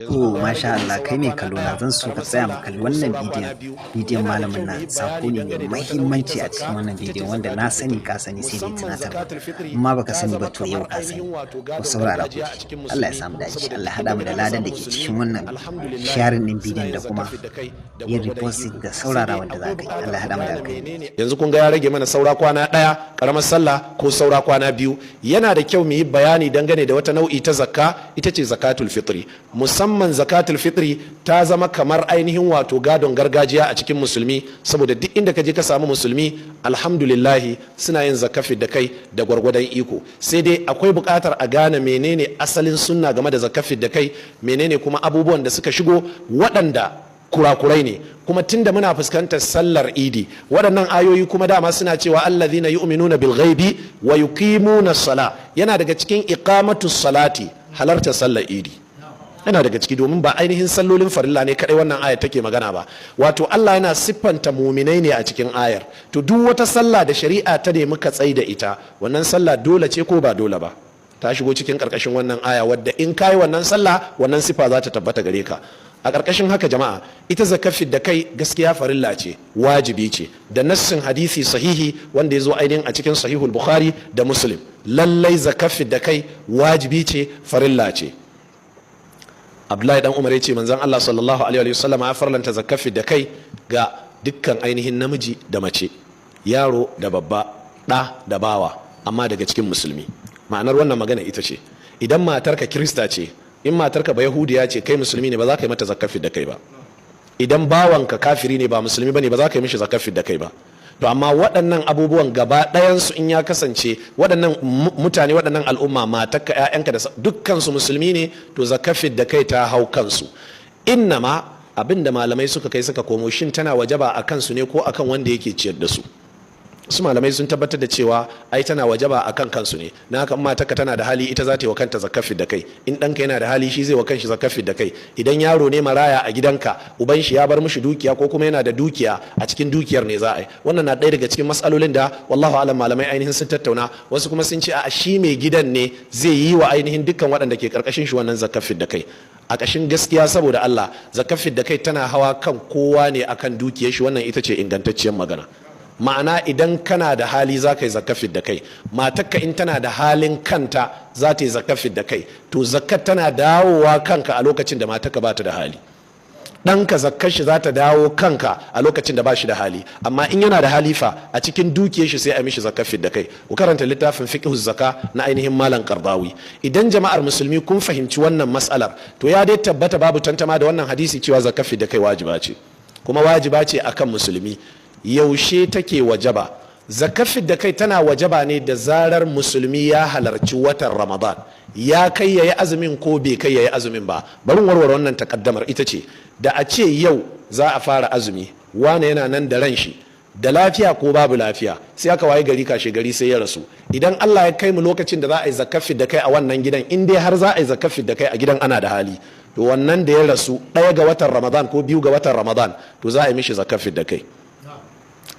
To, masha Allah, kai mai kallo na, zan so ka tsaya mu kalli wannan bidiyon. Bidiyon malamin nan sako ne mai mahimmanci a cikin wannan bidiyon, wanda na sani ka sani, sai dai tunatarwa. Amma baka sani ba, to yau ka sani. Ku saurara ku ji. Allah ya samu dace. Allah ya haɗa mu da ladan da ke cikin wannan sharing ɗin bidiyon da kuma yin reposting da saurara wanda za ka yi. Allah ya haɗa mu da alkhairi. Yanzu kun ga ya rage mana saura kwana 1 karamar sallah ko saura kwana 2. Yana da kyau mu yi bayani dangane da wata nau'i ta zakka, ita ce zakatul fitri. Musamman zakatul fitri ta zama kamar ainihin wato gadon gargajiya a cikin musulmi, saboda duk inda ka je ka samu musulmi, alhamdulillahi, suna yin zakafi da kai da gwargwadon iko. Sai dai akwai buƙatar a gane menene asalin sunna game da zakafi da kai, menene kuma abubuwan da suka shigo waɗanda kurakurai ne. Kuma tunda muna fuskantar sallar Idi, waɗannan ayoyi kuma dama suna cewa allazina yu'minuna bil ghaibi wa yuqimuna sala. Yana daga cikin iqamatu salati halartar sallar Idi, yana daga ciki, domin ba ainihin sallolin farilla ne kadai wannan ayar take magana ba. Wato Allah yana siffanta muminai ne a cikin ayar. To, duk wata sallah da shari'a ta nemi ka tsai da ita, wannan sallah dole ce ko ba dole ba, ta shigo cikin karkashin wannan aya, wadda in kayi wannan sallah, wannan sifa za ta tabbata gare ka. A ƙarƙashin haka jama'a, ita zakar da kai gaskiya farilla ce, wajibi ce, da nassin hadisi sahihi wanda ya zo ainihin a cikin Sahihul Bukhari da Muslim. Lallai zakar da kai wajibi ce, farilla ce. Abdullahi Dan Umar ya ce manzon Allah sallallahu alaihi wasallam ya farlanta zakar da kai ga dukkan ainihin namiji da mace, yaro da babba, ɗa da bawa, amma daga cikin musulmi. Ma'anar wannan magana ita ce, idan matarka Kirista ce, in matarka ba Yahudiya ce, kai musulmi ne, ba za ka yi mata zakar da kai ba. Idan bawanka kafiri ne, ba musulmi bane, ba za ka yi mishi zakar da kai ba. To, amma waɗannan abubuwan gaba ɗayansu, in ya kasance waɗannan mutane, waɗannan al'umma, matarka, 'ya'yanka, da dukkansu musulmi ne, to zakar da kai ta hau kansu. Innama abin da malamai suka kai suka komo, shin tana wajaba a kansu ne ko akan wanda yake ciyar da su? Su malamai sun tabbatar da cewa ai tana wajaba a kan kansu ne. Na haka, in matarka tana da hali, ita za ta yi wa kanta zakar da kai. In ɗanka yana da hali, shi zai wa kanshi zakar da kai. Idan yaro ne maraya a gidanka, uban shi ya bar mishi dukiya ko kuma yana da dukiya, a cikin dukiyar ne za a yi. Wannan na ɗaya daga cikin matsalolin da wallahu alam malamai ainihin sun tattauna. Wasu kuma sun ce a shi mai gidan ne zai yi wa ainihin dukkan waɗanda ke karkashin shi wannan zakar da kai. A ƙashin gaskiya, saboda Allah, zakar da kai tana hawa kan kowa ne akan dukiyar shi. Wannan ita ce ingantacciyar magana. Ma'ana, idan kana da hali, za ka yi zakar da kai. Matarka in tana da halin kanta, za ta yi zakar da kai. To, zakat tana dawowa kanka a lokacin da matarka ba ta da hali. Ɗanka, zakkar shi za ta dawo kanka a lokacin da ba shi da hali. Amma in yana da hali fa, a cikin dukiyar shi sai a mishi zakar da kai. Ku karanta littafin Fiqh Zaka na ainihin Malam Qardawi. Idan jama'ar musulmi kun fahimci wannan mas'alar, to ya dai tabbata babu tantama da wannan hadisi cewa zakar da kai wajiba ce, kuma wajiba ce akan musulmi. Yaushe take wajaba? Zakar da kai tana wajaba ne da zarar musulmi ya halarci watan Ramadan, ya kai yayi azumin ko bai kai yayi azumin ba. Bari warware wannan takaddamar. Ita ce, da a ce yau za a fara azumi, wane yana nan da ran shi da lafiya ko babu lafiya, sai aka waye gari kashe gari sai ya rasu. Idan Allah ya kai mu lokacin da za a yi zakar da kai a wannan gidan, in dai har za a yi zakar da kai a gidan ana da hali, to wannan da ya rasu 1 ga watan Ramadan ko 2 ga watan Ramadan, to za a yi mishi zakar da kai.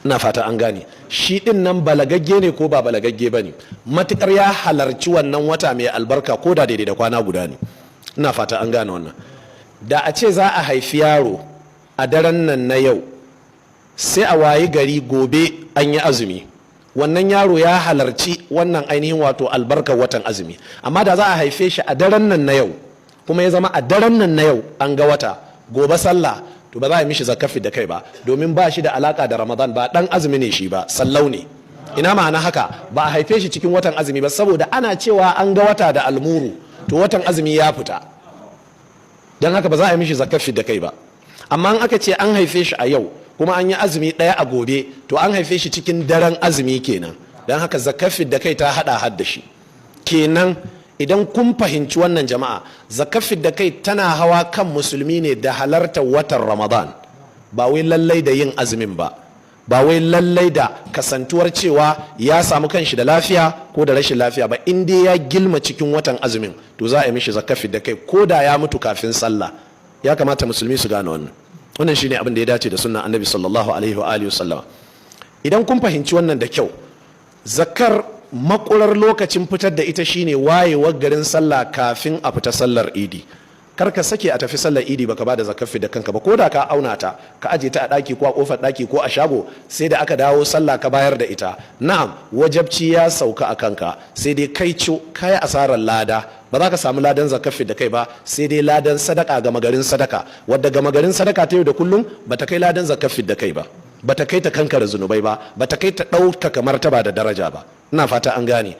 Ina fata an gane. Shi din nan balagagge ne ko ba balagagge ba ne, matukar ya halarci wannan wata mai albarka, ko da daidai da kwana guda ne. Ina fata an gane wannan. Da a ce za a haifi yaro a daren nan na yau, sai a wayi gari gobe an yi azumi, wannan yaro ya halarci wannan ainihin wato albarkar watan azumi. Amma da za a haife shi a daren nan na yau, kuma ya zama a daren nan na yau an ga wata, gobe sallah, to ba za a yi mishi zakafi da kai ba, domin ba shi da alaka da Ramadan, ba dan azumi ne shi ba, sallau ne. Ina ma'ana haka? Ba a haife shi cikin watan azumi ba, saboda ana cewa an ga wata da almuru, to watan azumi ya fita. Don haka ba za a yi mishi zakafi da kai ba. Amma in aka ce an haife shi a yau kuma an yi azumi 1 a gobe, to an haife shi cikin daren azumi kenan. Don haka zakafi da kai ta hada had da shi kenan. Idan kun fahimci wannan jama'a, zakafi da kai tana hawa kan musulmi ne da halartar watan Ramadan, ba wai lallai da yin azumin ba, ba wai lallai da kasantuwar cewa ya samu kanshi da lafiya ko da rashin lafiya ba. In dai ya gilma cikin watan azumin, to za a yi mishi zakafi da kai, ko da ya mutu kafin sallah. Ya kamata musulmi su gane wannan. Wannan shine abin da ya dace da sunnan Annabi sallallahu alaihi wa alihi wasallama. Idan kun fahimci wannan da kyau, zakar makurar lokacin fitar da ita shine wayewar garin sallah kafin a fita sallar Idi. Kar ka sake a tafi sallar Idi baka bada zakar da kanka ba. Ko da ka auna ta, ka aje ta a daki ko a kofar daki ko a shago, sai da aka dawo sallah ka bayar da ita, na'am, wajabci ya sauka a kanka. Sai dai kai co kai asarar lada, ba za ka samu ladan zakar da kai ba, sai dai ladan sadaka, gama garin sadaka, wadda gama garin sadaka ta yau da kullum bata kai ladan zakar da kai ba, bata kai ta kankare zunubai ba, bata kai ta ɗaukaka martaba da daraja ba. Ina fata an gane.